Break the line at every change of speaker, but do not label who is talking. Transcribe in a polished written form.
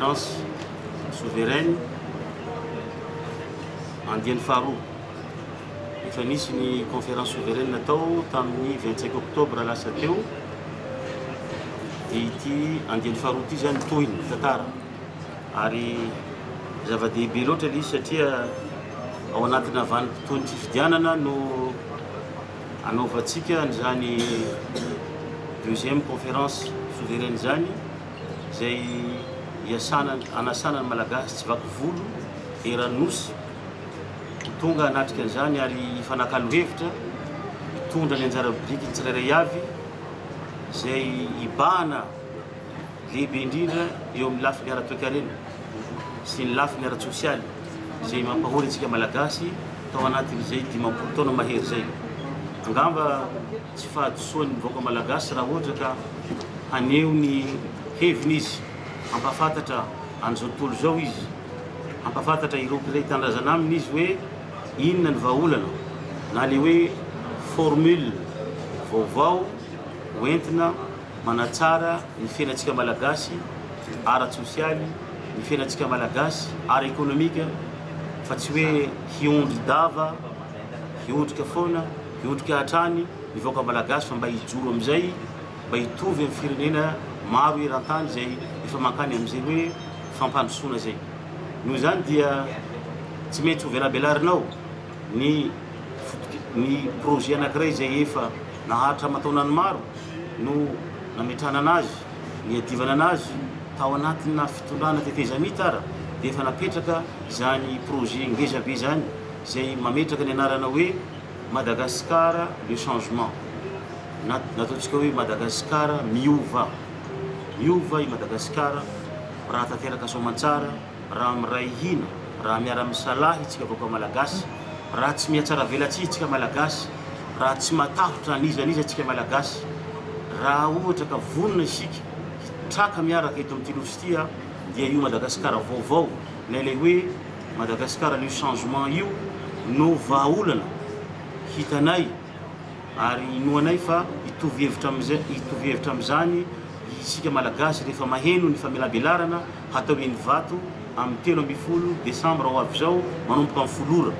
conférence souveraine andiany faharoa. Efa nisy ny conférence souveraine natao tamin'ny 25 octobre lasa teo, dia ity andiany faharoa ity zany tohiny tantara. Ary zava-dehibe loatra ilay izy satria ao anatina vanim-potoan'ny fifidianana no anaovantsika an'izany deuxième conférence souveraine izany, izay iasana, anasana ny Malagasy tsy vaky volo eran'ny Nosy ho tonga hanatrika an'izany ary hifanakalo hevitra, hitondra ny anjara birikiny tsirairay avy izay hibahana lehibe indrindra eo amin'ny lafiny ara-toekarena sy ny lafiny ara-tsosialy izay mampahory antsika Malagasy tao anatin'izay 50 taona mahery izay. Angamba tsy fahadisoan'ny vahoaka Malagasy raha ohatra ka haneho ny heviny izy, hampahafantatra an'izao tontolo izao izy, hampahafantatra ireo mpiray tanindrazana aminy izy hoe inona ny vahaolana na ilay hoe formule vaovao hoentina manatsara ny fiainantsika Malagasy ara-tsosialy, ny fiainantsika Malagasy ara-ekonomika fa tsy hoe hiondri-dava, hiondrika foana, hiondrika hatrany ny vahoaka Malagasy fa mba hijoro amin'izay, mba hitovy amin'ny firenena maro eran-tany izay efa mankany amin'izay hoe fampandrosoana izay. Noho izany dia tsy maintsy hovelabelarinao ny ny projet anankiray izay efa naharitra aman-taonany maro no nametrahana anazy, niadivana anazy tao anatina fitondrana tetezamita ara dia efa napetraka izany projet ngeza be izany izay mametraka ny anarana hoe Madagascar le changement na nataontsika hoe Madagascar miova, miova i Madagasikara raha tanteraka soamantsara. Raha miray hina, raha miara-misalahy isika vahoaka Malagasy, raha tsy mihatsaravelatsihy isika Malagasy, raha tsy matahotra an'iza an'iza isika Malagasy, raha ohatra ka vonona isika hitraka miaraka eto amin'ity Nosy ity dia io Madagasikara vaovao na ilay hoe Madagascar le changement io no vahaolana hitanay ary inoanay fa hitovy hevitra amin'izay hitovy hevitra amin'izany isika Malagasy rehefa maheno ny famelabelarana hatao eny Ivato amin'ny 13 desambra ho avy izao manomboka amin'ny 10 ora.